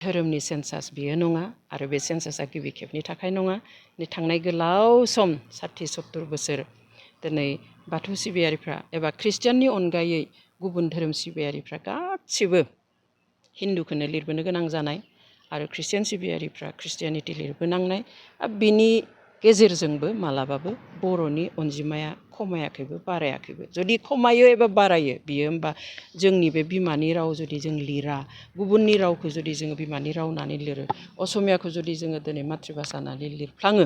धोरोमनि सेन्सास बियो नङा आरो बे सेन्सासा गिबि खेबनि थाखाय नङा थांनाय गोलाव सम 60-70 बोसोर दिनै बाथौ सिबियारिफ्रा एबा ख्रिस्टियाननि अनगायै गुबुन धोरोम सिबियारिफ्रा गासिबो हिन्दुखौनो लिरबोनो गोनां जानाय आरो ख्रिस्टियान सिबियारिफ्रा ख्रिस्टियानिटि लिरबोनांनाय बिनि गेजेरजोंबो मालाबाबो बर'नि अनजिमाया खमायाखैबो बारायाखैबो जुदि खमायो एबा बारायो बियो होमबा जोंनि बे बिमानि राव जुदि जों लिरा गुबुननि रावखौ जुदि जोङो बिमानि राव होननानै लिरो असमियाखौ जुदि जोङो दिनै मातृभाषा होननानै लिरफ्लाङो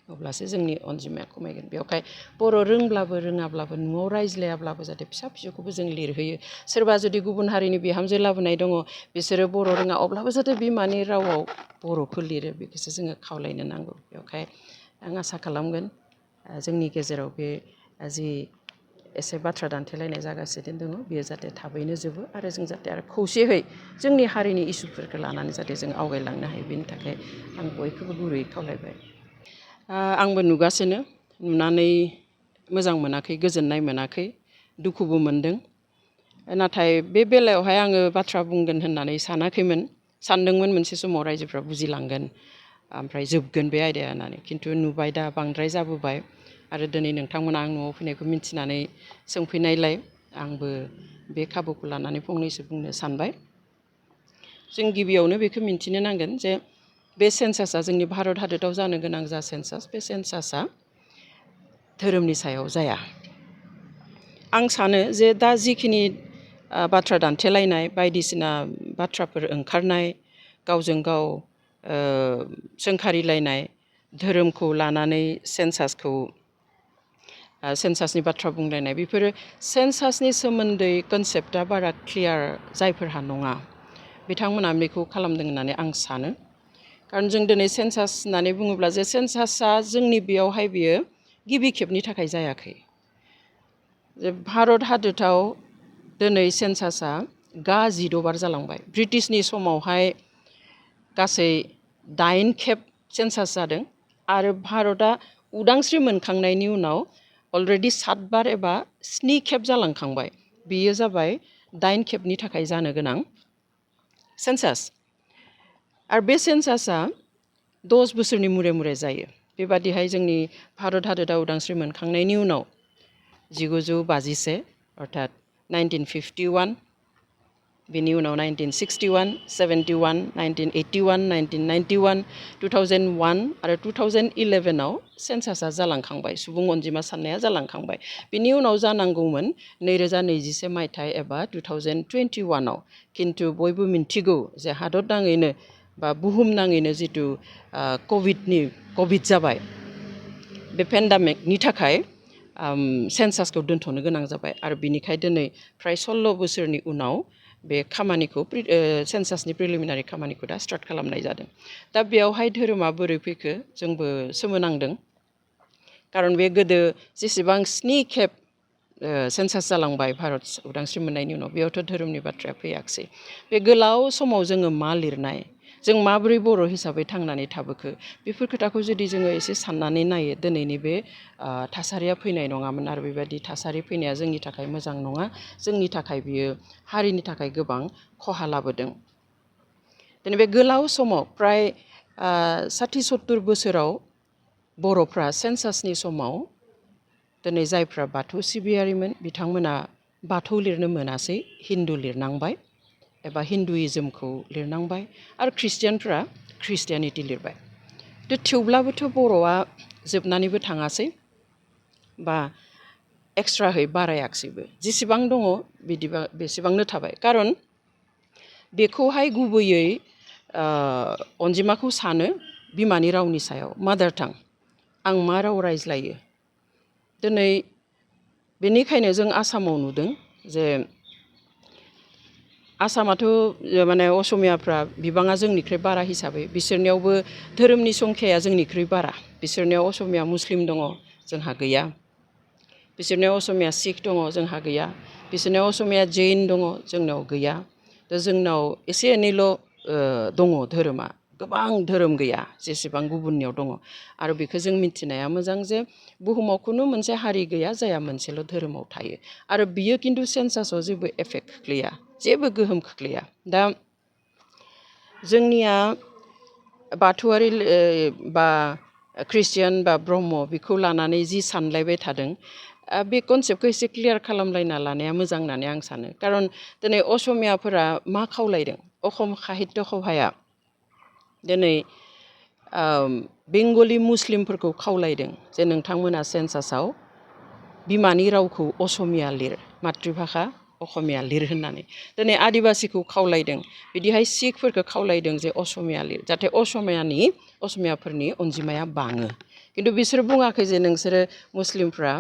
अब्लासो जोंनि अनजिमाया खमायगोन बेवहाय बर' रोंब्लाबो रोङाब्लाबो न'आव रायज्लायाब्लाबो जाहाथे फिसा फिसौखौबो जों लिरहोयो सोरबा जुदि गुबुन हारिनि बिहामजो लाबोनाय दङ बिसोरो बर' रोङा अब्लाबो जाहाथे बिमानि रावाव बर'खौ लिरो बेखौसो जोङो खावलायनो नांगौ बेवहाय आं आसा खालामगोन जोंनि गेजेराव बे जि एसे बाथ्रा दान्थेलायनाय जागासिनो दङ बेयो जाहाथे थाबैनो जोबो आरो जों जाहाथे आरो खौसेयै जोंनि हारिनि इसुफोरखौ लानानै जाहाथे जों आवगायलांनो हायो बेनि थाखाय आं बयखौबो गुरैयै खावलायबाय आंबो नुगासिनो नुनानै मोजां मोनाखै गोजोननाय मोनाखै दुखुबो मोनदों नाथाय बे बेलायावहाय आङो बाथ्रा बुंगोन होननानै सानाखैमोन सानदोंमोन मोनसे समाव रायजोफ्रा बुजिलांगोन ओमफ्राय जोबगोन बे आयदाया होननानै खिन्थु नुबाय दा बांद्राय जाबोबाय आरो दिनै नोंथांमोना आं न'आव फैनायखौ मिन्थिनानै सोंफैनायलाय आंबो बे खाबुखौ लानानै फंनैसो बुंनो सानबाय जों गिबियावनो बेखौ मिन्थिनो नांगोन जे बे सेन्सासा जोंनि भारत हादराव जानो गोनां जा सेन्सास बे सेन्सासा धोरोमनि सायाव जाया आं सानो जे दा जिखिनि बाथ्रा दान्थेलायनाय बायदिसिना बाथ्राफोर ओंखारनाय गावजों गाव सोंखारिलायनाय धोरोमखौ लानानै सेन्सासनि बाथ्रा बुंलायनाय बेफोरो सेन्सासनि सोमोन्दै कनसेप्टआ बारा क्लियार जायफोरहा नङा बिथांमोना बेखौ खालामदों होननानै आं सानो खारन जों दिनै सेन्सास होननानै बुङोब्ला जे सेन्सासा जोंनि बेयावहाय बियो गिबि खेबनि थाखाय जायाखै जे भारत हादराव दिनै सेन्सासा 16 बार जालांबाय ब्रिटिशनि समावहाय गासै 8 खेब सेन्सास जादों आरो भारतआ उदांस्रि मोनखांनायनि उनाव अलरेडि 7 बार एबा 7 खेब जालांखांबाय बेयो जाबाय 8 खेबनि थाखाय जानो गोनां सेन्सास आरो बे सेन्सासा 10 बोसोरनि मुरे मुरे जायो बेबादिहाय जोंनि भारत हादरा उदांस्रि मोनखांनायनि उनाव 1951 अर्थात 1951 बेनि उनाव 1961, 71, 1981, 1991, 2001 आरो 2011 आव सेन्सासा जालांखांबाय सुबुं अनजिमा साननाया जालांखांबाय बिनि उनाव जानांगौमोन 2021 मायथाइ एबा 2021 आव खिन्थु बयबो मिन्थिगौ जे हादर नाङैनो बा बुहुम नाङैनो जिथु कभिड जाबाय बे पेन्डामिकनि थाखाय सेन्सासखौ दोनथ'नो गोनां जाबाय आरो बिनिखाय दिनै फ्राय 16 बोसोरनि उनाव बे खामानिखौ सेन्सासनि प्रिलिमिनारि खामानिखौ दा स्टार्ट खालामनाय जादों दा बेयावहाय धोरोमा बोरै फैखो जोंबो सोमोनांदों खारन बे गोदो जेसेबां 7 खेब सेन्सास जालांबाय भारत उदांस्रि मोननायनि उनाव बेयावथ' धोरोमनि बाथ्राया फैयाखसै बे गोलाव समाव जोङो मा लिरनाय जों माबोरै बर' हिसाबै थांनानै थाबोखो बेफोर खोथाखौ जुदि जोङो एसे साननानै नायो दिनैनि बे थासारिया फैनाय नङामोन आरो बेबायदि थासारि फैनाया जोंनि थाखाय मोजां नङा जोंनि थाखाय बियो हारिनि थाखाय गोबां खहा लाबोदों दिनै बे गोलाव समाव फ्राय 60-70 बोसोराव बर'फ्रा सेन्सासनि समाव दिनै जायफ्रा बाथौ सिबियारिमोन बिथांमोना बाथौ लिरनो मोनासै हिन्दु लिरनांबाय एबा हिन्दुइज्मखौ लिरनांबाय आरो ख्रिस्टियानफ्रा ख्रिस्टियानिटि लिरबाय थेवब्लाबोथ' बर'आ जोबनानैबो थाङासै बा एक्सट्राहै बारायाखसैबो जेसेबां दङ बिदिबा बेसेबांनो थाबाय खारन बेखौहाय गुबैयै अनजिमाखौ सानो बिमानि रावनि सायाव मादार टां आं मा राव रायज्लायो दिनै बेनिखायनो जों आसामाव नुदों जे आसामाथ' माने असमियाफ्रा बिबाङा जोंनिख्रुइ बारा हिसाबै बिसोरनियावबो धोरोमनि संख्याया जोंनिख्रुइ बारा बिसोरनियाव असमिया मुस्लिम दङ जोंहा गैया बिसोरनियाव असमिया सिख दङ जोंहा गैया बिसोरनियाव असमिया जैन दङ जोंनाव गैया दा जोंनाव एसे एनैल' दङ धोरोमा गोबां धोरोम गैया जेसेबां गुबुननियाव दङ आरो बेखौ जों मिथिनाया मोजां जे बुहुमाव खुनु मोनसे हारि गैया जाया मोनसेल' धोरोमाव थायो आरो बियो खिन्थु सेन्सासाव जेबो एफेक्ट खोख्लैया जेबो गोहोम खोख्लैया दा जोंनिया बाथौआरि बा ख्रिस्टियान बा ब्रह्म बेखौ लानानै जि सानलायबाय थादों बे कनसेप्टखौ एसे क्लियार खालामलायना लानाया मोजां होननानै आं सानो खारन दिनै असमियाफोरा मा खावलायदों अखम साहित्य सभाया दिनै बेंगलि मुस्लिमफोरखौ खावलायदों जे नोंथांमोना सेन्सासाव बिमानि रावखौ असमिया लिर मातृभाषा असमिया लिर होननानै दिनै आदिबासिखौ खावलायदों बिदिहाय सिखफोरखौ खावलायदों जे असमिया लिर जाहाथे असमियाफोरनि अनजिमाया बाङो खिन्थु बिसोर बुङाखै जे नोंसोरो मुस्लिमफ्रा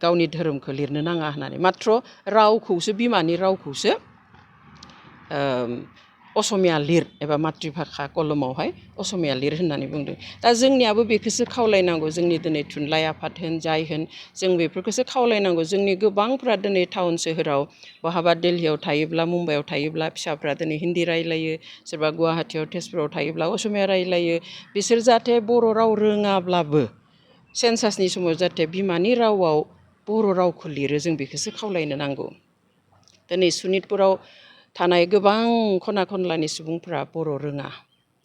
गावनि धोरोमखौ लिरनो नाङा होननानै माथ्र रावखौसो बिमानि रावखौसो असमिया लिर एबा मातृभाषा कलमावहाय असमिया लिर होननानै बुंदों दा जोंनियाबो बेखौसो खावलायनांगौ जोंनि दिनै थुनलाइ आफाद होन जाय होन जों बेफोरखौसो खावलायनांगौ जोंनि गोबांफ्रा दिनै टाउन सोहोराव बहाबा दिल्लीयाव थायोब्ला मुम्बाइआव थायोब्ला फिसाफ्रा दिनै हिन्दी रायलायो सोरबा गुवाहाटीयाव तेजपुराव थायोब्ला असमिया रायलायो बिसोर जाहाथे बर' राव रोङाब्लाबो सेन्सासनि समाव जाहाथे बिमानि रावाव बर' रावखौ लिरो जों बेखौसो खावलायनो नांगौ दिनै सनितपुराव थानाय गोबां खना खनलानि सुबुंफ्रा बर' रोङा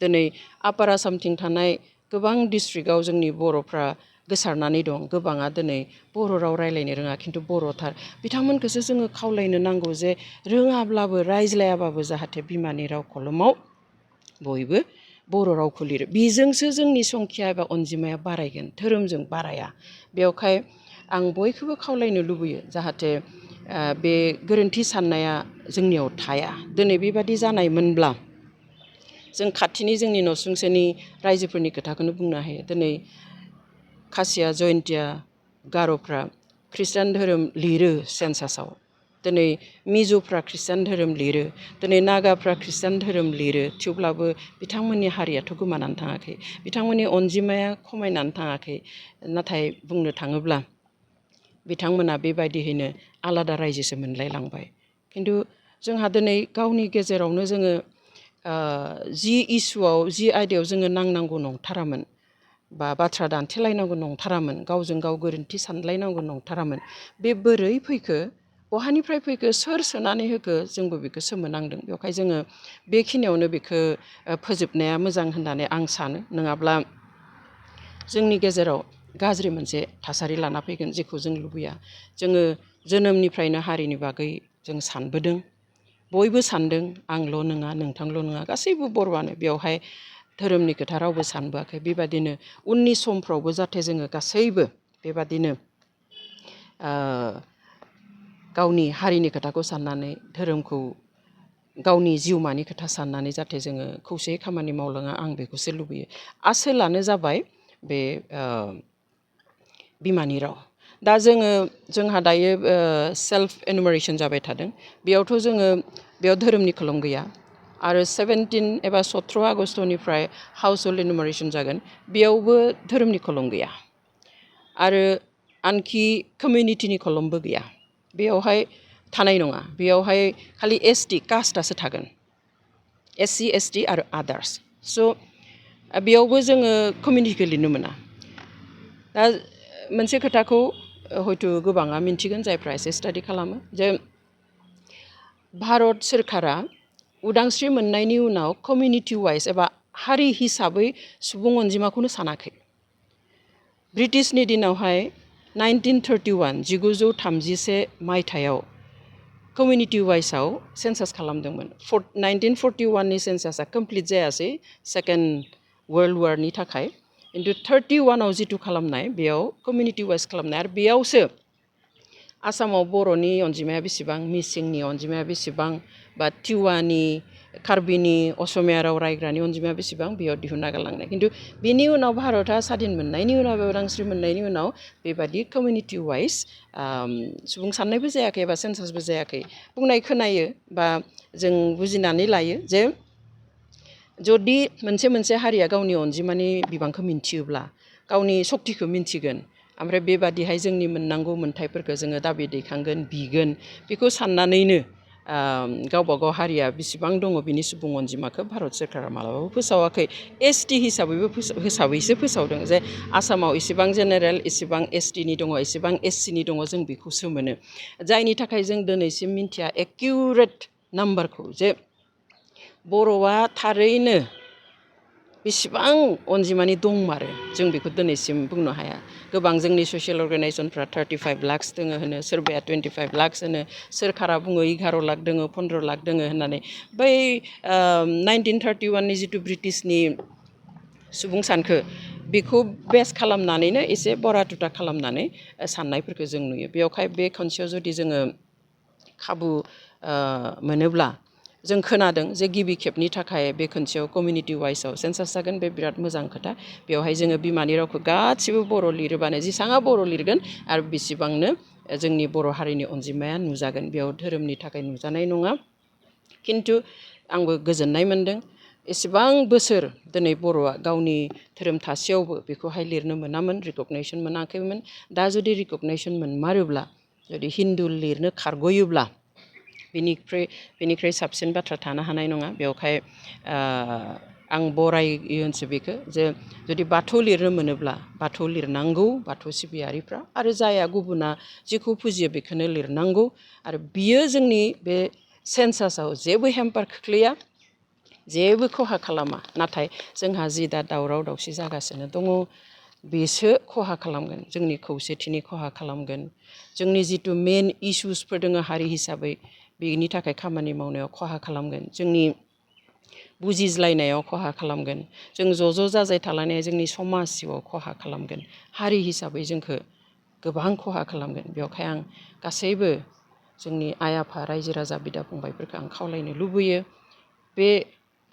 दिनै आपार आसामथिं थानाय गोबां डिस्ट्रिक्टआव जोंनि बर'फ्रा गोसारनानै दं गोबाङा दिनै बर' राव रायलायनो रोङा खिन्थु बर'थार बिथांमोनखौसो जोङो खावलायनो नांगौ जे रोङाब्लाबो रायज्लायाबाबो जाहाथे बिमानि राव कलमाव बयबो बर' रावखौ लिरो बेजोंसो जोंनि संख्या एबा अनजिमाया बारायगोन धोरोमजों बाराया बेवहाय आं बयखौबो खावलायनो लुबैयो जाहाथे बे गोरोन्थि साननाया जोंनियाव थाया दिनै बेबादि जानायमोनब्ला जों खाथिनि जोंनि नसुंसेनि रायजोफोरनि खोथाखौनो बुंनो हायो दिनै खासिया जयन्तिया गार'फ्रा ख्रिस्टान धोरोम लिरो सेन्सासाव दिनै मिज'फ्रा ख्रिस्टान धोरोम लिरो दिनै नागाफ्रा ख्रिस्टान धोरोम लिरो थेवब्लाबो बिथांमोननि हारियाथ' गोमानानै थाङाखै बिथांमोननि अनजिमाया खमायनानै थाङाखै नाथाय बुंनो थाङोब्ला बिथांमोना बेबायदियैनो आलादा रायजोसो मोनलायलांबाय खिन्थु जोंहा दिनै गावनि गेजेरावनो जोङो जि इसुआव जि आयदायाव जोङो नांनांगौ नंथारामोन बा बाथ्रा दान्थेलायनांगौ नंथारामोन गावजों गाव गोरोन्थि सानलायनांगौ नंथारामोन बे बोरै फैखो बहानिफ्राय फैखो सोर सोनानै होखो जोंबो बेखौ सोमोनांदों बेवहाय जोङो बेखिनियावनो बेखौ फोजोबनाया मोजां होननानै आं सानो नङाब्ला जोंनि गेजेराव गाज्रि मोनसे थासारि लाना फैगोन जेखौ जों लुबैया जोङो जोनोमनिफ्रायनो हारिनि बागै जों सानबोदों बयबो सानदों आंल' नङा नोंथांल' नङा गासैबो बर'आनो बेवहाय धोरोमनि खोथा रावबो सानबोआखै बेबादिनो उननि समफ्रावबो जाहाथे जोङो गासैबो बेबादिनो गावनि हारिनि खोथाखौ साननानै धोरोमखौ गावनि जिउमानि खोथा साननानै जाहाथे जोङो खौसेयै खामानि मावलाङा आं बेखौसो लुबैयो आसोलानो जाबाय बे बिमानि राव दा जोंहा दायो सेल्फ एनुमारेसन जाबाय थादों बेयावथ' जोङो बेयाव धोरोमनि खोलोम गैया आरो 17 एबा 17 आगस्टनिफ्राय हाउस हल्ड एनुमारेसन जागोन बेयावबो धोरोमनि खोलोम गैया आरो आनखि कमिउनिटिनि खोलोमबो गैया बेयावहाय थानाय नङा बेयावहाय खालि एसटि कास्टआसो थागोन एससि एसटि आरो आदार्स स' बेयावबो जोङो कमिउनिटिखौ लिरनो मोना दा मोनसे खोथाखौ हयथ' गोबाङा मिन्थिगोन जायफ्रा एसे स्टाडि खालामो जे भारत सोरखारा उदांस्रि मोननायनि उनाव कमिउनिटि वाइज एबा हारि हिसाबै सुबुं अनजिमाखौनो सानाखै ब्रिटिशनि दिनावहाय 1931 मायथाइयाव कमिउनिटि वाइजआव सेन्सास खालामदोंमोन 1941नि सेन्सासआ कमप्लिट जायासै सेकेन्ड वर्ल्ड वारनि थाखाय खिन्थु 31आव जिथु खालामनाय बेयाव कमिउनिटि वाइज खालामनाय आरो बेयावसो आसामाव बर'नि अनजिमाया बेसेबां मिसिंनि अनजिमाया बेसेबां बा टिवानि कार्बिनि असमिया राव रायग्रानि अनजिमाया बेसेबां बेयाव दिहुनना गालांनाय खिन्थु बेनि उनाव भारतआ स्वाधीन मोननायनि उनाव उदांस्रि मोननायनि उनाव बेबादि कमिउनिटि वाइज सुबुं साननायबो जायाखै एबा सेन्सासबो जायाखै बुंनाय खोनायो बा जों बुजिनानै लायो जे जुदि मोनसे हारिया गावनि अनजिमानि बिबांखौ मिन्थियोब्ला गावनि सक्तिखौ मिन्थिगोन ओमफ्राय बेबादिहाय जोंनि मोननांगौ मोन्थाइफोरखौ जोङो दाबि दैखांगोन बिगोन बेखौ साननानैनो गावबा गाव हारिया बेसेबां दङ बिनि सुबुं अनजिमाखौ भारत सोरखारा मालाबाबो फोसावाखै एसटि हिसाबैसो फोसावदों जे आसामाव इसेबां जेनेरेल इसेबां एसटिनि दङ इसेबां एससिनि दङ जों बेखौसो मोनो जायनि थाखाय जों दिनैसिम मिन्थिया एकिउरेट नाम्बारखौ जे बर'आ थारैनो बेसेबां अनजिमानि दंमारो जों बेखौ दिनैसिम बुंनो हाया गोबां जोंनि ससियेल अर्गानाइजेसनफ्रा 35 लाख्स दोङो होनो सोरबाया 25 लाख्स होनो सोरखारा बुङो 11 लाख दोङो 15 लाख दोङो होननानै बै 1931 नि जिथु ब्रिटिशनि सुबुं सानखो बेखौ बेस खालामनानैनो एसे बरा तुता खालामनानै साननायफोरखौ जों नुयो बेयावहाय बे खनसेयाव जुदि जोङो खाबु मोनोब्ला जों खोनादों जे गिबि खेबनि थाखाय बे खनसेयाव कमिउनिटि वाइसआव सेन्सास जागोन बे बिराद मोजां खोथा बेवहाय जोङो बिमानि रावखौ गासिबो बर' लिरोबानो जेसेबां बर' लिरगोन आरो बेसेबांनो जोंनि बर' हारिनि अनजिमाया नुजागोन बेयाव धोरोमनि थाखाय नुजानाय नङा खिन्थु आंबो गोजोननाय मोनदों एसेबां बोसोर दिनै बर'आ गावनि धोरोम थासेयावबो बेखौहाय लिरनो मोनामोन रिकगनाइसन मोनाखैमोन दा जुदि रिकगनाइसन मोनमारोब्ला जुदि हिन्दु लिरनो खारग'योब्ला बेनिख्रुइ साबसिन बाथ्रा थानो हानाय नङा बेवहाय आं बरायोसो बेखौ जे जुदि बाथौ लिरनो मोनोब्ला बाथौ लिरनांगौ बाथौ सिबियारिफ्रा आरो जाया गुबुना जेखौ फुजियो बेखौनो लिरनांगौ आरो बियो जोंनि बे सेन्सासाव जेबो हेम्पार खोख्लैया जेबो खहा खालामा नाथाय जोंहा जि दा दावराव दावसि जागासिनो दङ बेसो खहा खालामगोन जोंनि खौसेथिनि खहा खालामगोन जोंनि जिथु मेन इसुसफोर दङ हारि हिसाबै बेनि थाखाय खामानि मावनायाव खहा खालामगोन जोंनि बुजिज्लायनायाव खहा खालामगोन जों ज' जाजाय थालायनाया जोंनि समाज जिउआव खहा खालामगोन हारि हिसाबै जोंखौ गोबां खहा खालामगोन बेवहाय आं गासैबो जोंनि आइ आफा रायजो राजा बिदा फंबायफोरखौ आं खावलायनो लुबैयो बे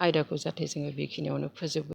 आयदाखौ जाहाथे जोङो बेखिनियावनो फोजोबो